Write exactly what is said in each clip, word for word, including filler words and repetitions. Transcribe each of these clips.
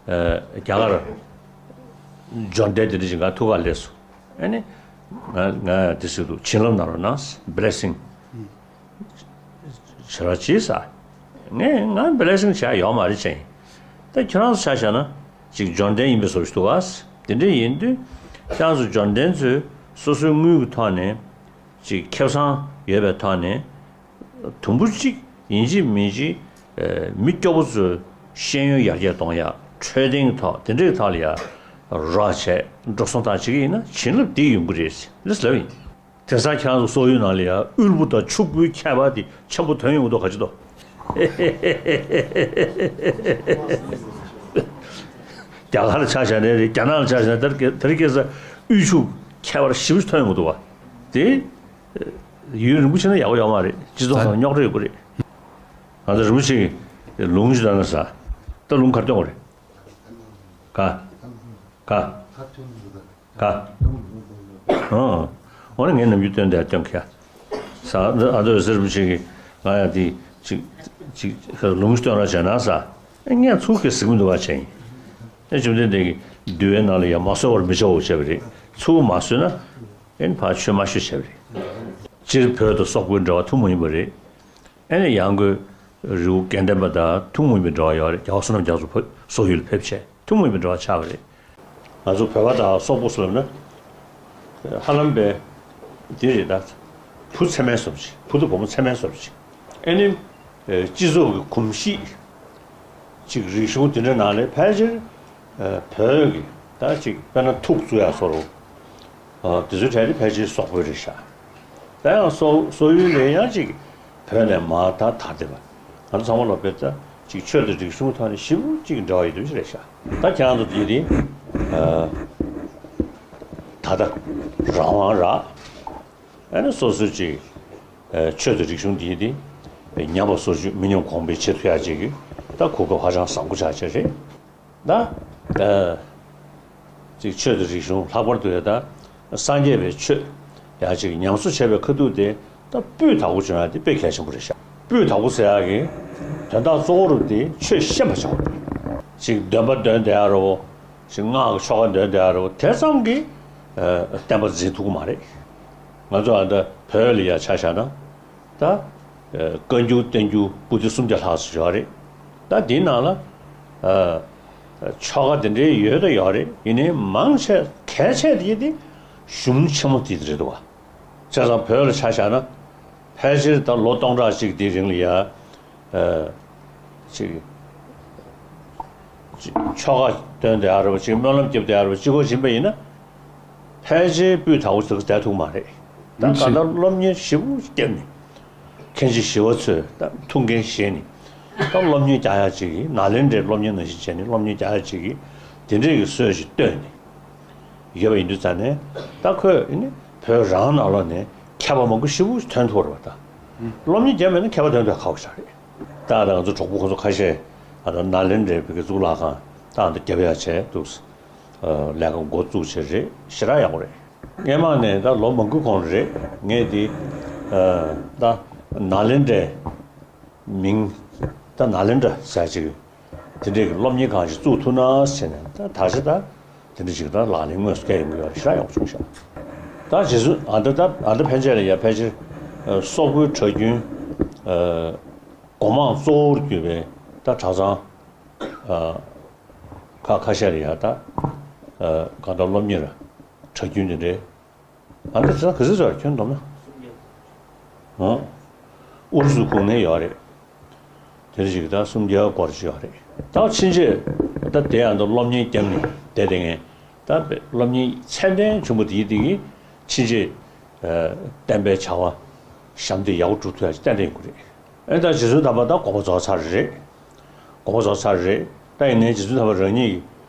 རྒྱ་གར་འབྱོར་ལྡན་དེ་འདྲ་ཞིག་ང་ཐུག་ག་སླེབས་སོང་། ཨ་ནི་ང་ང་དེ་ཟེར་འདུག་བྱིན་རླབས་གནང་རོགས་གནང་། བི་ལེ་སིང་བྱེད་རོགས་གྱིས་ཟེར། ངས་ང་བི་ལེ་སིང་བྱས་ཡོད་མ་རེད་ཅེས། ད་ཁྱེད་རང་ཚོ་ཆ་བཞག་ན་ཅིག་འབྱོར་ལྡན་ཡིན་པའི་བཟོ་ཞིག་འདུག་ག་དེ་འདྲ་ཡིན་དུས་ཁྱེད་རང་ཚོ་འབྱོར་ལྡན་ཚོས་སོ་སོའི་དངུལ་གྱི་ཐོག་ནས་ཅིག་ཁེ་བཟང་ཡོད་པའི་ཐོག་ནས། དུམ་བུ་གཅིག་ཡིན་གཅིག་མིན་གཅིག་ཨ། མི་སྐྱོ་པོ་ཚོའི་ཤེས་ཡོན་ཡར་རྒྱས་གཏོང་ཡག་འཕྲོད་བསྟེན་གྱི་ཐོག་དེ་འདྲའི་ཐོག་ལ་ཡ་རོགས་བྱས་འགྲོ་སོང་བཏང་བྱེད་ཀྱི་ཡིན་ན་བྱིན་རླབས་འདི་ཡོང་གི་རེད་ཟེར་ལབ་ཡིན། དེང་སང་ཁྱེད་རང་ཚོ་སོག་ཡུལ་ནང་ལ་ཡ་དབུལ་པོ་དང་ཕྱུག་པོའི་ཁྱད་པར་དེ་ཆེན་པོ་ཐོན་ཡོང་གི་འདུག་ག་ཅི་འདུག་རྒྱ་གར་ལ་ཆ་བཞག་ནའི་རེད། རྒྱ་ནག་ལ་ཆ་བཞག་ནའི་དེར་དེར་སྐྱེས་ས་དབུལ་ཕྱུག་ཁྱད་པར་ཞེ་པོ་ཅིག་ཐོན་ཡོང་གི་འདུག་བ། དེ། ཡུན་རིང་པོ་ཕྱིན་ན་ཡག་པོ་ཡོད་མ་རེད། སྤྱི་ཚོགས་ནང་རྙོག་དྲ་ཡོད་པ་རེད། ང་ཚོ་རིན་པོ་ཆེ་གི་ལུང་ཞིག་བཏང་ན་ས། ད་ལུང་ག་རེ་སྟོན་དགོས་རེད། ག་ག་ག་ཨང་། འོ་ན་ངས་ནམ་རྒྱུན་སྟོན་བསྡད་སྟོན་ཁ། ས་ཨ་མདོ་ཟེར་རིན་པོ་ཆེ་གི་ང་ཡང་དེ་ཅིག་ཅིག་ལུང་ཞིག་སྟོན་རོགས་བྱས་ན་ས། ངས་ཚུར་གི་གཟིགས་མི་འདུག་བ་བྱས་ཡིན། ཨེ་བཅོམ་ལྡན་འདས་ཀྱིས་འདུལ་བའི་ནང་ལ་ཡང་མ་བཟོད་པར་མི་བྱའོ་བྱས་པ་རེད། ཚུར་མ་བཟོད་ན། ཨེ་ཕར་ཆོས་མ་ཤོད་བྱས་པ་རེད། སྤྱིར་བོད་དང་སོག་པོའི་འབྲེལ་བ་ཐུན་མོང་ཡིན་པ་རེད། ཨེ་ནས་ཡང་སྒོས་རི་བོ་དགེ་ལྡན་པ་དང་ཐུན་མོང་ཡིན་པའི་འབྲེལ་བ་ཡོད་རེད། རྒྱལ་བ་བསོད་ནམས་རྒྱ་མཚོ་བོད་སོག་ཡུལ་ལ་ཕེབས་བྱས་ཐུན་མོང་ཡིན་པའི་འབྲེལ་བ་ཆགས་པ་རེད། ང་ཚོ་བོད་པ་དང་སོག་པོ་ཟེར་ན། ཧ་ལམ་པའི་འདི་རེད་ད། བུ་ཚད་མའི་བཟོ་འདྲ་ཅིག་བུ་དང་བུ་མོ་ཚད་མའི་བཟོ་འདྲ་ཅིག་ཨེ་ནི། སྤྱི་ཚོགས་ཀྱི་གོམས་གཤིས། ཅིག་རིག་གཞུང་དེ་འདྲ་ནང་ལས་ཕལ་ཆེར། བོད་ཀྱི་ད་ཅིག་དཔེར་ན་ཐུག་བཙུགས་ཡག་བཟོ་འདྲ། དེ་ཚོའི་གྲས་དེ་ཕལ་ཆེར་སོག་པོའི་རེད་ཤག་ད་ཡང་སོག་སོག་ཡུལ་ལ་ཡང་ཅིག་བོད་ནས་མར་ད་དར་བསྡད་པ། ང་ཚོ་ཚང་མ་ལོ་དཔེར་ད་ཅིག་ཆོས་དང་རིག་གཞུང་ཐོག་ནས་ཞེ་པོ་ཅིག་འབྲེལ་བ་ཡོད་པ་རེད་ཤག་ད་ཁྱེད་རང་ཚོ་དེ་དེ། ད་ལྟ་རང་དབང་རག་ཨ་ནི་སོ་སོའི་ཅིག་ཆོས་དང་རིག་གཞུང་འདི་དེ་ཉམས་པ་སོར་ཆུད་མི་ཉམས་གོང་འཕེལ་བྱེད་ཐུབ་ཡག་ཅིག་གི་ད་གོ་སྐབས་ཧ་ཅང་བཟང་པོ་ཆགས་ཆེ་རེད། ད་ཅིག་ཆོས་དང་རིག་གཞུང་ལྷག་པར་དུ་ཡ་ད་སངས་རྒྱས་པའི་ཆོས་ཡག་ཅིག་ཉམས་གསོ་བྱས་པའི་ཁ་ཐུག་དེ་ད་སྤུས་དག་པོ་བྱུང་ཡག་དེ་དཔེ་གལ་ཆེན་པོ་རེད་ཤག་སྤུས་དག་པོ་ཟེར་ཡག་གི་དོན་དག་གཙོ་བོ་རུ་དེ་ཆོས་ཤེས་པ་ཆགས་པ་རེད། ཅིག་འདོན་པ་འདོན་བསྡད་ཡག་རོ། ཅིག་སྔགས་ཀྱི་ཆོ་ག་འདོན་བསྡད་ཡག་རོ། དེ་ཙམ་གྱིས་བསྟན་པ་འཛིན་ཐུབ་ཀྱི་མ་རེད། ང་ཚོ་ཨ་ད་བོད་ལ་ཡ་ཆ་བཞག་ན། ད། བཀའ་འགྱུར་བསྟན་འགྱུར་པོ་ཏི་སུམ་བརྒྱ་ལྷག་ཙམ་ཡོད་རེད། ད་འདིའི་ནང་ལ། ཆོ་ག་དེ་འདྲའི་ཡོད་ད་ཡོད་རེད། ཡིན་ནའི་མང་ཆེ་གལ་ཆེ་དེ་དེ་གཞུང་ཆེན་མོ་དེ་རེད་འདུག་བ། བྱས་ཙང་བོད་ལ་ཆ་བཞག་ན། ཕལ་ཆེར་ད་ལོ་སྟོང་ཕྲག་གཅིག་དེའི་རིང་ལ་ཡ། ཅིག་ཆོ་ག་འདོན་བསྡད་ཡག་རེད་པ། ཅིག་སྨོན་ལམ་རྒྱབ་བསྡད་ཡག་རེད་པ། ཅིག་གོ་སྦྱིན་པ་ཡིན་ན། ཕལ་ཆེར་སྤུས་དག་པོ་ཞིག་བསྡད་ཐུབ་མ་རེད། ད་གང་ལྟར་སློབ་གཉེར་ཞེ་པོ་བརྒྱབ་ནས། མཁན་ཆེན་ཞི་བ་འཚོས་ད་ཐུགས་འགན་བཞེས་ནས། ད་སློབ་གཉེར་རྒྱག་ཡག་ཅིག་གི་ནཱ་ལེནྡྲའི་སློབ་གཉེར་ནང་བཞིན་བྱས་ནས་སློབ་གཉེར་རྒྱག་ཡག་ཅིག་གི་དེ་འདྲས་ཀྱི་སྲོལ་ཞིག་བཏོད་ནས་ཡོད་པ་ཡིན་དུས་ཙང་ནས། ད་ཁོས་ཨེ་ནི་བོད་རང་ནང་ལོགས་ནས་མཁས་པ་མང་པོ་ཞེ་པོ་ཐོན་ཐུབ་རེད་པ། ད་སློབ་གཉེར་བརྒྱབ་མེད་ན་མཁས་པ་ཐོན་ཐུབ་ཁག་པོ་ཞིག་རེད། ད་ད་ང་ཚོ་གྲོགས་པོ་ཁོང་ཚོ་ཁ་ཤས་ཨ་ད་ནཱ་ལེནྡྲའི་བོད་ཀྱི་གཙུག་ལག་ཁང་ད་ཨ་ད་རྒྱབ་ཡག་བྱས་འདུག་ལས་ཀ་འགོ་བཙུགས་བྱས་རེད། ཞེ་དྲག་ཡག་པོ་རེད། སྔས་མ་ནས་ད་ལོ་མང་པོའི་གོང་རེད། ངས་དེ་ད་ནཱ་ལེནྡྲའི་མིང་ད་ནཱ་ལེནྡྲ་ཟེར་ཅིག་དེ་འདྲའི་གི་སློབ་གཉེར་ཁང་ཞིག་བཙུགས་ཐུབ་ན་ཟེར་ནས། ད་ད་ཆ་ད་དེ་འདྲ་ཞིག་ད་ལག་ལེན་དངོས་སུ་བཀལ་ཡོང་གི་ཡོད་རེད། ཞེ་དྲག་ཡག་པོ་བྱུང་ཤག་ད་རྗེས་སུ་ཨ་ད་ད་ཨ་ད་ཕན་ཆད་ལ་ཡ་ཕལ་ཆེར་སོག་པོའི་གྲྭ་རྒྱུན་སྒོ་མང་གཙོ་བོར་གྱུར་པའི་ད་གྲྭ་ཚང་ཁ་ཁ་ཤས་ལ་ཡ་ད་གང་ལྟར་སློབ་གཉེར་གྲྭ་རྒྱུན་དེ་འདྲའི། ཨ་འདི་ཚོ་ག་ཚོད་ཚོད་ཁྱོན་བསྡོམས་ན། ཨུ་རུ་སུ་ཁོངས་ནས་ཡོད་རེད། དེ་འདྲ་ཞིག་ད་སུམ་བརྒྱ་སྐོར་ཞིག་ཡོད་རེད། ད་ཕྱིན་ཆད་ད་དེ་ཡང་ད་སློབ་གཉེར་བརྒྱབ་ནས་བསྡད་བསྡད་མཁན། ད་སློབ་གཉེར་ཚད་ལྡན་ཆེན་པོ་དེའི་སྟེང་གི་ཕྱིན་ཆད་བསྟན་པའི་བྱ་བ་ཞབས་འདེགས་ཡག་པོ་སྒྲུབ་ཐུབ་ཡག་ཅིག་ཏན་ཏན་ཡོང་གི་རེད། ཨེ་ད་རྗེ་བཙུན་དམ་པ་ད་དགོངས་པ་རྫོགས་ཚར་རེད། དགོངས་པ་རྫོགས་ཚར་རེད། ད་ཡིན་ནའི་རྗེ་བཙུན་དམ་པ་རང་ཉིད་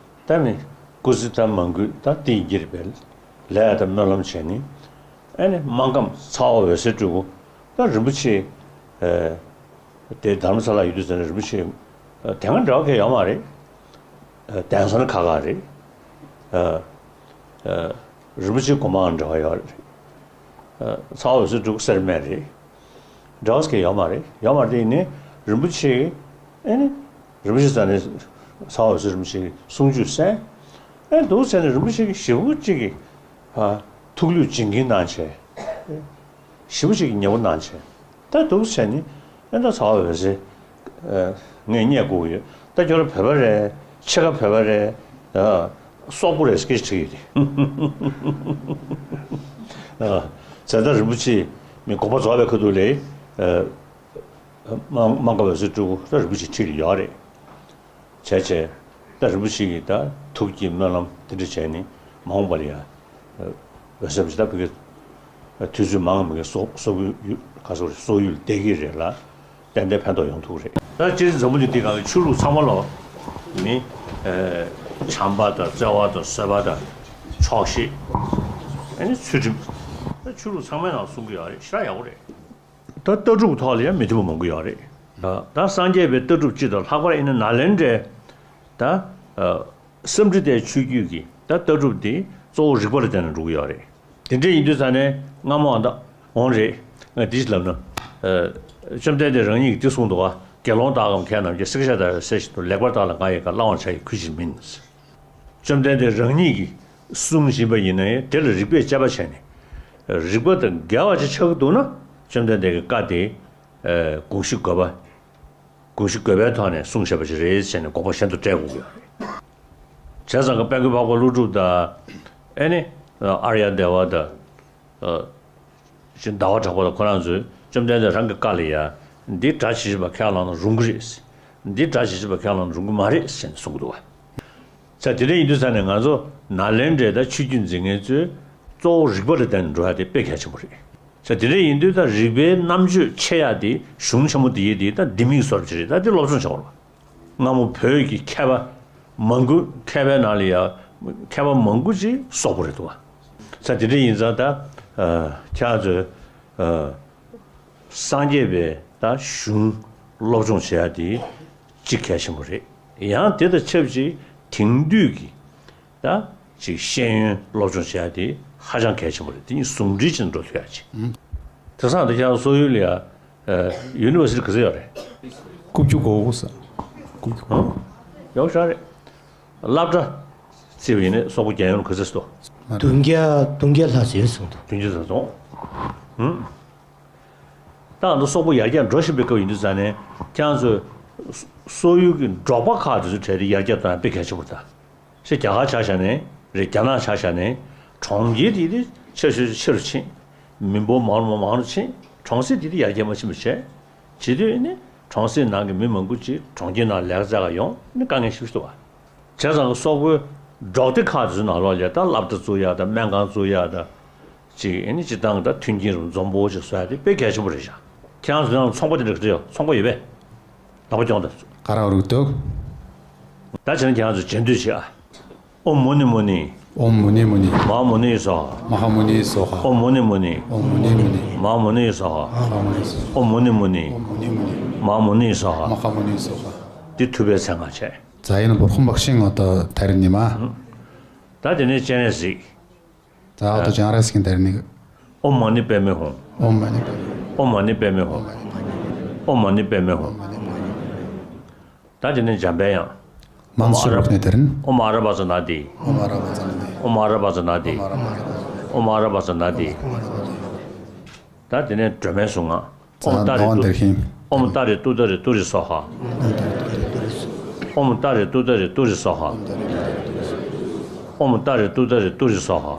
ཀྱིས་ད་ནི་སྐུ་ཚེ་ད་མང་པོ་ད་དེ་ཡི་རིག་པའི་ལས་ད་སྨོན་ལམ་བྱས་ནས། ཨེ་ནི་སྨར་ཁམས་ཚ་བ་འོད་ཟེར་སྤྲུལ་སྐུ་ད་རིན་པོ་ཆེ་དེ་དྷ་རམ་ས་ལ་ཡོད་དུས་ཙམ་ནས་རིན་པོ་ཆེ་དེ་སྔ་འབྲེལ་བ་གང་ཡང་ཡོད་མ་རེད། གདན་ས་ནི་ཁག་ཁག་རེད། རིན་པོ་ཆེ་སྒོ་མང་འབྲེལ་བ་ཡོད་རེད། ཚ་བ་འོད་ཟེར་སྤྲུལ་སྐུ་སེར་སྨད་རེད། འབྲེལ་བ་གང་ཡང་ཡོད་མ་རེད། ཡོད་མ་རེད། དེ་ཡིན་ནའི་རིན་པོ་ཆེ་ཨེ་ནི། རིན་པོ་ཆེ་རྩ་ནས་ཚ་བ་འོད་ཟེར་རིན་པོ་ཆེ་གི་གསུང་ཆོས་གསན། ཨེ་འདུག་བྱས་ནས་རིན་པོ་ཆེ་གི་ཞེ་པོ་གཅིག་གི་ཨ་ཐུགས་ལུས་བྱིན་གྱིས་གནང་བྱས། ཞེ་པོ་ཅིག་གི་ཉེ་པོ་གནང་བྱས། ད་འདུག་བྱས་ནི་ཨེ་ད་ཚ་བ་འོད་ཟེར་ངས་བརྙས་དགོས་ཀྱི་ཡོད། ད་ཁྱོད་རང་བོད་པ་རེད། ཕྱེད་ཀ་བོད་པ་རེད། ཨ་སོག་པོ་རེད་སྐད་ཆ་དྲིས་ཡོད་དེ། ཨ་ཛེ་ཏ་རིན་པོ་ཆེ་མི་དགོངས་པ་རྫོགས་པའི་ཁ་ཐུག་ལས་ཨ་དམངས་དམངས་ཁ་འོད་ཟེར་སྤྲུལ་སྐུ་ད་རིན་པོ་ཆེ་འཁྲིས་ལ་ཡོད་རེད། བྱས་བྱས་ད་རིན་པོ་ཆེ་གི་ད་ཐུགས་ཀྱི་སྨོན་ལམ་དེ་འདྲ་བྱས་ནས་མ་འོངས་པ་ལ་ཡང་འོད་གསལ་བ་ཞིག་ད་བོད་ཀྱི་དུས་ཚོད་མང་བ་གི་སོག་སོག་ཡུལ་ག་སོག་རེད། སོག་ཡུལ་བསྡད་ཀྱི་རེད་ལ་ཏན་ཏན་ཕན་ཐོགས་ཡོང་ཐུབ་རེད། ད་སྤྱིར་འཛམ་བུ་གླིང་འདི་སྒང་གི་ཆོས་ལུགས་ཚང་མ་ལ་ནི་བྱམས་པ་དང་བརྩེ་བ་དང་བཟོད་པ་དང་ཆོག་ཤེས་ཨ་ནི་ཚུལ་ཁྲིམས་ད་ཆོས་ལུགས་ཚང་མའི་ནང་གསུང་གི་ཡོད་རེད། ཞེ་དྲག་ཡག་པོ་རེད། ད་ལྟ་གྲུབ་ཐོག་ལ་ཡང་མི་མཐུན་པ་མང་པོ་ཡོད་རེད། ད་སངས་རྒྱས་པའི་ལྟ་གྲུབ་སྤྱི་དང་ལྷག་པར་ཡིན་ན་ནཱ་ལེནྡྲའི་ད་ཨ་སཾ་སྐྲྀ་ཏའི་ཆོས་བརྒྱུད་ཀྱི་ད་ལྟ་གྲུབ་འདི་གཙོ་བོ་རིགས་པ་ལ་བརྟེན་ནས་འགྲོ་གི་ཡོད་རེད། དེ་འདྲ་ཡིན་དུས་ཙང་ནས་སྔ་མོ་ཨ་ད་འོང་རེད། ང་འདི་ཞིག་ལབ་ན་ཨ་བཅོམ་ལྡན་འདས་རང་ཉིད་ཀྱིས་འདི་གསུངས་འདུག་ག་དགེ་སློང་དག་གམ་མཁས་རྣམས་ཀྱིས། སྲེག་བཅད་དང་བསད་བཞིན་དུ། ལེགས་པར་བརྟགས་ལ་ང་ཡི་བཀའ། བླང་བར་བྱ་ཡི་གུས་ཕྱིར་མིན། བཅོམ་ལྡན་འདས་རང་ཉིད་ཀྱིས་གསུང་བཞིན་པ་ཡིན་ན་ཡང་དེ་ལ་རིགས་པས་དཔྱད་པ་བྱས་ནས་རིགས་པ་དང་འགལ་བ་ཅིག་ཆགས་ཀྱི་འདུག་ན་བཅོམ་ལྡན་འདས་ཀྱི་བཀའ་དེ་དགོངས་གཞི་དགོས་པ་དགོངས་གཞི་དགོས་པའི་ཐོག་ནས་གསུངས་བཞག་པ་ཅིག་རེད་ཟེར་ནས་དགོངས་པ་གཞན་དུ་བཀྲལ་དགོས་ཀྱི་ཡོད་རེད། བྱས་ཙང་ཀ་དཔལ་མགོན་འཕགས་པ་ཀླུ་སྒྲུབ་དང་ཨེ་ནི་ཨརྱ་དེ་བ་དང་། ཅིག་ཟླ་བ་གྲགས་པ་དང་ཁོ་རང་ཚོས་བཅོམ་ལྡན་འདས་རང་གི་བཀའ་ལ་ཡ་འདི་སྒྲ་ཇི་བཞིན་པ་ཁས་བླངས་ན་རུང་གི་རེད། འདི་སྒྲ་ཇི་བཞིན་པ་ཁས་བླངས་ན་རུང་གི་མ་རེད་ཟེར་ནས་གསུང་གི་འདུག་བ། ས་དེ་འདྲ་ཡིན་དུས་ས་ནས་ང་ཚོ་ནཱ་ལེནྡྲའི་ད་ཆོས་བརྒྱུད་འཛིན་མཁན་ཚོས་གཙོ་བོ་རིགས་པ་ལ་བརྟེན་ནས་འགྲོ་ཡ་དེ་དཔེ་གལ་ཆེན་པོ་རེད། ས་དེ་འདྲ་ཡིན་དུས་ད་རིགས་པའི་རྣམ་དཔྱོད་ཆེ་ཡ་དེ་གཞུང་ཆེན་མོ་འདི་ཡི་དེ་ད་ལྡེ་མིག་བཟོ་འདྲ་ཅིག་རེད། ད་འདི་སློབ་སྦྱོང་བྱེད་དགོས་རེད་བ། སྔ་མོ་བོད་ཀྱི་མཁས་པ་མང་པོ་མཁས་པའི་ནང་ལ་ཡང་མཁས་པ་མང་པོ་ཅིག་སོག་པོ་རེད་འདུག་བ། ས་དེ་འདྲ་ཡིན་ཙང་ད་ཨ་ཁྱེད་རང་ཚོས་ཨ་སངས་རྒྱས་པའི་ད་གཞུང་སློབ་སྦྱོང་བྱེད་ཡ་དེ་གཅིག་གལ་ཆེན་པོ་རེད། ཡང་དེ་དང་ཆབས་ཅིག་དེང་དུས་ཀྱི་ད་ཅིག་ཤེས་ཡོན་སློབ་སྦྱོང་བྱེད་ཡ་དེ་ཧ་ཅང་གལ་ཆེན་པོ་རེད། དེ་གཉིས་ཟུང་འབྲེལ་བྱས་ནས་འགྲོ་ཐུབ་ཡ་ཅིག་དེང་སང་དུ་ཁྱེད་རང་སོག་ཡུལ་ལ་ཡ། ཡུ་ནི་ཝར་སི་ཊི་ག་ཚོད་ཡོད་རེད། དགུ་བཅུ་གོ་དགུ་ས། དགུ་བཅུ་གོ་ཨང་། ཡག་ཤོས་རེད། སློབ་གྲྭ་བརྩིས་པ་ཡིན་ན་སོག་པོ་རྒྱལ་ཡོངས་ལ་ག་ཚོད་འདུག་བདུན་བརྒྱ་བདུན་བརྒྱ་ལྷག་ཙམ་ཡོད་གསུངས་འདུག་བདུན་ཅུ་ཙམ་སོང་། ཧུམ། ད་ང་ཚོ་སོག་པོ་ཡར་རྒྱས་འགྲོ་བཞིན་པའི་སྐབས་ཡིན་དུས་ཙང་ནས་ཁྱེད་རང་ཚོས་སོག་ཡུལ་གྱི་འབྲོག་པ་ཁག་དེ་ཚོའི་གྲས་དེ་ཡར་རྒྱས་གཏོང་ཡ་དཔེ་གལ་ཆེན་པོ་རེད་ད། ཤི་རྒྱ་གར་ཆ་བཞག་ནས་རེད། རྒྱ་ནག་ཆ་བཞག་ནས་གྲོང་ཁྱེར་དེ་དེ་ཆེ་ཆེ་ཆེ་རུ་ཕྱིན། མི་འབོར་མང་རུ་མང་རུ་ཕྱིན། གྲོང་གསེབ་དེ་དེ་ཡར་རྒྱས་མ་ཕྱིན་པ་བྱས། བྱེད་དུས་ནི་གྲོང་གསེབ་ནང་གི་མི་མང་པོ་ཅིག་གྲོང་ཁྱེར་ནང་ལས་ཀ་བཙལ་ག་ཡོང་ནི་དཀའ་ངལ་ཞེ་པོ་ཞིག་འདུག་བ། བྱས་ཙང་སོག་པོའི་འབྲོག་སྡེ་ཁག་དེ་ཚོའི་ནང་ལོགས་ལ་ད་སློབ་གྲྭ་བཙུགས་ཡ་དང་སྨན་ཁང་བཙུགས་ཡ་དང་། ཅིག་ཨེ་ནི་སྤྱིར་བཏང་གི་ད་མཐུན་རྐྱེན་རུ་འཛོམས་པོ་ཅིག་བཟོ་ཡ་དེ་དཔེ་གལ་ཆེན་པོ་རེད་ཤག་ཁྱེད་རང་ཚོ་ནང་ཚོང་པ་དེ་འདྲ་ག་ཚོད་ཡོད། ཚོང་པ་ཡོད་པས། ལག་པ་རྐྱོང་དང་། ག་ར་རུ་འདུག་ད་བྱས་ན་ཁྱེད་རང་ཚོ་རྗེས་ཟློས་བྱེད་ཨ། ཨོཾ་མུ་ནི་མུ་ནི། ཨོཾ་མུ་ནི་མུ་ནི། མ་ཧཱ་མུ་ནི་སྭཱ་ཧཱ། མ་ཧཱ་མུ་ནི་སྭཱ་ཧཱ། ཨོཾ་མུ་ནི་མུ་ནི། ཨོཾ་མུ་ནི་མུ་ནི། མ་ཧཱ་མུ་ནི་སྭཱ་ཧཱ། མ་ཧཱ་མུ་ནི་སྭཱ་ཧཱ། ཨོཾ་མུ་ནི་མུ་ནི། ཨོཾ་མུ་ནི་མུ་ནི། མ་ཧཱ་མུ་ནི་སྭཱ་ཧཱ། མ་ཧཱ་མུ་ནི་སྭཱ་ཧཱ། འདི་ཐུབ་པའི་མཚན་སྔགས་བྱས། ཛའི་ན་བོ་ཧོམ་བག་ཤིང་ང་ད་དར་ནི་མ། ད་དེ་ནས་སྤྱན་རས་གཟིགས། ད་ཨ་ཏོ་ཅང་ར་སིང་དར་ནི། ཨོཾ་མ་ཎི་པདྨེ་ཧཱུྃ། ཨོཾ་མ་ཎི་པདྨེ། ཨོཾ་མ་ཎི་པདྨེ་ཧཱུྃ། ཨོཾ་མ་ཎི་པདྨེ་ཧཱུྃ། ད་དེ་ནས་འཇམ་དཔལ་དབྱངས། མང་སུ་རབ་ནས་དར་ནི། ཨོཾ་ཨ་ར་པ་ཙ་ན་དྷཱིཿ། ཨོཾ་ཨ་ར་པ་ཙ་ན་དྷཱིཿ། ཨོཾ་ཨ་ར་པ་ཙ་ན་དྷཱིཿ། ཨོཾ་ཨ་ར་པ་ཙ་ན་དྷཱིཿ། ད་དེ་ནས་སྒྲོལ་མའི་གཟུངས་སྔགས། ཨོཾ་ཏཱ་རེ་ཏུཏྟཱ་རེ། ཨོཾ་ཏཱ་རེ་ཏུཏྟཱ་རེ་ཏུ་རེ་སྭཱ་ཧཱ། ཨོཾ་ཏཱ་རེ་ཏུཏྟཱ་རེ་ཏུ་རེ་སྭཱ་ཧཱ། ཨོཾ་ཏཱ་རེ་ཏུཏྟཱ་རེ་ཏུ་རེ་སྭཱ་ཧཱ།